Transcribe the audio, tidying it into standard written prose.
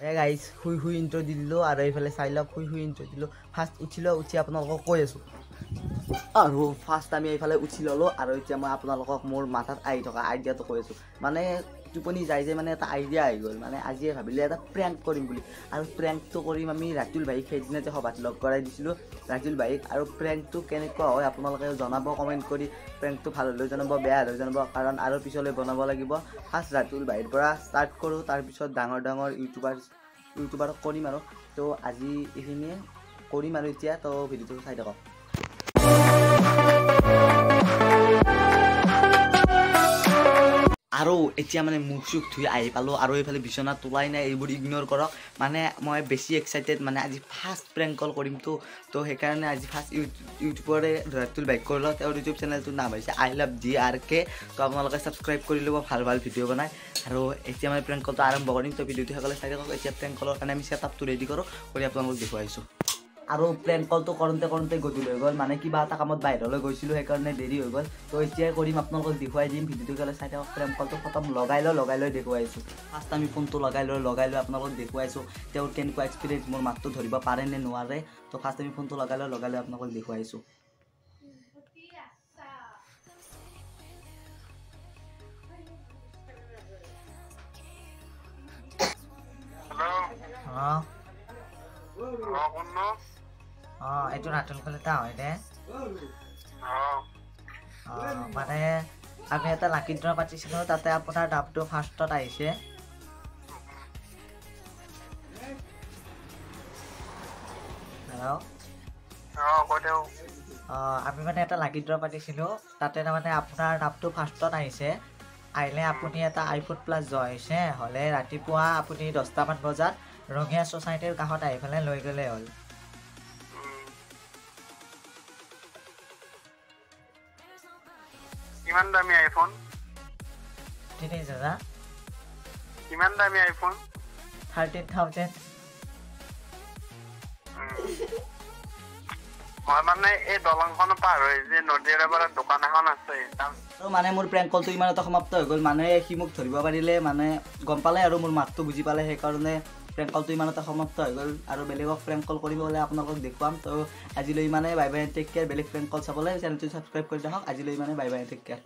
এই গাইজ, শুই শুই ইণ্ট্ৰ দি দিলোঁ আৰু এইফালে চাই লওক, শুই শুই ইণ্ট্ৰ দিলোঁ। ফাৰ্ষ্ট উঠিলোঁ, উঠি আপোনালোকক কৈ আছোঁ। আৰু ফাৰ্ষ্ট আমি এইফালে উঠি ল'লোঁ আৰু এতিয়া মই আপোনালোকক মোৰ মাথাত আহি থকা আইডিয়াটো কৈ আছোঁ। মানে টোপনি যাই যে মানে এটা আইডিয়া আহি গ'ল, মানে আজিয়ে ভাবিলে এটা প্ৰেংক কৰিম বুলি। আৰু প্ৰেংকটো কৰিম আমি ৰাতুল ভাইক, সেইদিনা যে সভাত লগ কৰাই দিছিলোঁ ৰাতুল ভাইক। আৰু প্ৰেংকটো কেনেকুৱা হয় আপোনালোকে জনাব কমেণ্ট কৰি। প্ৰেংকটো ভাল হ'লেও জনাব, বেয়া হ'লেও জনাব, কাৰণ আৰু পিছলৈ বনাব লাগিব। ফাৰ্ষ্ট ৰাতুল ভাইৰ পৰা ষ্টাৰ্ট কৰোঁ, তাৰপিছত ডাঙৰ ডাঙৰ ইউটিউবাৰক কৰিম আৰু। তো আজি এইখিনিয়ে কৰিম আৰু এতিয়া তো ভিডিঅ'টো চাই থাকক। আৰু এতিয়া মানে মুখ চুখ ধুই আহি পালোঁ আৰু এইফালে বিচনাত তোলাই নাই, এইবোৰ ইগন'ৰ কৰক। মানে মই বেছি এক্সাইটেড, মানে আজি ফাৰ্ষ্ট প্ৰেংক কল কৰিমতো, তো সেইকাৰণে আজি ফাৰ্ষ্ট ইউটিউবৰে ৰাতুল বাইক কৰি লওঁ। তেওঁৰ ইউটিউব চেনেলটোৰ নাম হৈছে I love D R কে। তো আপোনালোকে ছাবস্ক্ৰাইব কৰি ল'ব, ভাল ভাল ভিডিঅ' বনায়। আৰু এতিয়া মানে প্ৰেংক কলটো আৰম্ভ কৰিম, তো ভিডিঅ'টো সকলোৱে চাই থাকক। এতিয়া প্ৰেংক কলৰ কাৰণে আমি ছেট আপটো ৰেডি কৰোঁ, কৰি আপোনালোকক দেখুৱাইছোঁ। আৰু প্ৰেংক কলটো কৰোঁতে কৰোঁতে গধূলি হৈ গ'ল, মানে কিবা এটা কামত বাহিৰলৈ গৈছিলোঁ, সেইকাৰণে দেৰি হৈ গ'ল। তো এতিয়াই কৰিম, আপোনালোকক দেখুৱাই দিম, ভিডিঅ'টো গ'লে চাই থাকক। প্ৰেংক কলটো খতম, লগাই লওঁ, লগাই লৈ দেখুৱাইছোঁ। ফাৰ্ষ্ট আমি ফোনটো লগাই লওঁ, লগাই লৈ আপোনালোকক দেখুৱাইছোঁ তেওঁৰ কেনেকুৱা এক্সপিৰিয়েঞ্চ, মোৰ মাতটো ধৰিব পাৰে নে নোৱাৰে। তো ফাৰ্ষ্ট আমি ফোনটো লগাই লওঁ, লগাই লৈ আপোনালোকক দেখুৱাইছোঁ। অঁ, এইটো ৰাতুল কলিতা হয়নে? অঁ, মানে আমি এটা লাকি ড্ৰ পাতিছিলোঁ, তাতে আপোনাৰ নামটো ফাৰ্ষ্টত আহিছে। হেল্ল'? অঁ, আমি মানে এটা লাকি ড্ৰ পাতিছিলোঁ, তাতে মানে আপোনাৰ নামটো ফাৰ্ষ্টত আহিছে। আহিলে আপুনি এটা আইফোন প্লাছ জয় হৈছে, হ'লে ৰাতিপুৱা আপুনি 10টামান বজাত ৰঙিয়া ছ'চাইটিৰ কাষত আহি পেলাই লৈ গ'লেই হ'ল। কিমান দামী আইফোন? 30,000। কিমান দামী আইফোন? 13,000। মই মানে এই দলংখন পাৰ হৈ যে নদীৰ এপাৰত দোকান এখন আছে। আৰু মানে মোৰ প্ৰেংক কলটো ইমান এটা সমাপ্ত হৈ গ'ল, মানে সি মোক ধৰিব পাৰিলে, মানে গম পালে আৰু মোৰ মাতটো বুজি পালে, সেইকাৰণে প্ৰেংক কলটো ইমান এটা সমাপ্ত হৈ গ'ল। আৰু বেলেগক প্ৰেংক কল কৰিব হ'লে আপোনালোকক দেখুৱাম। তো আজিলৈ ইমানে, বাই বাই, টেক কেয়াৰ। বেলেগ প্ৰেংক কল চাবলৈ চেনেলটো ছাবস্ক্ৰাইব কৰি ৰাখক। আজিলৈ ইমানে, বাই বাই, টেক কেয়াৰ।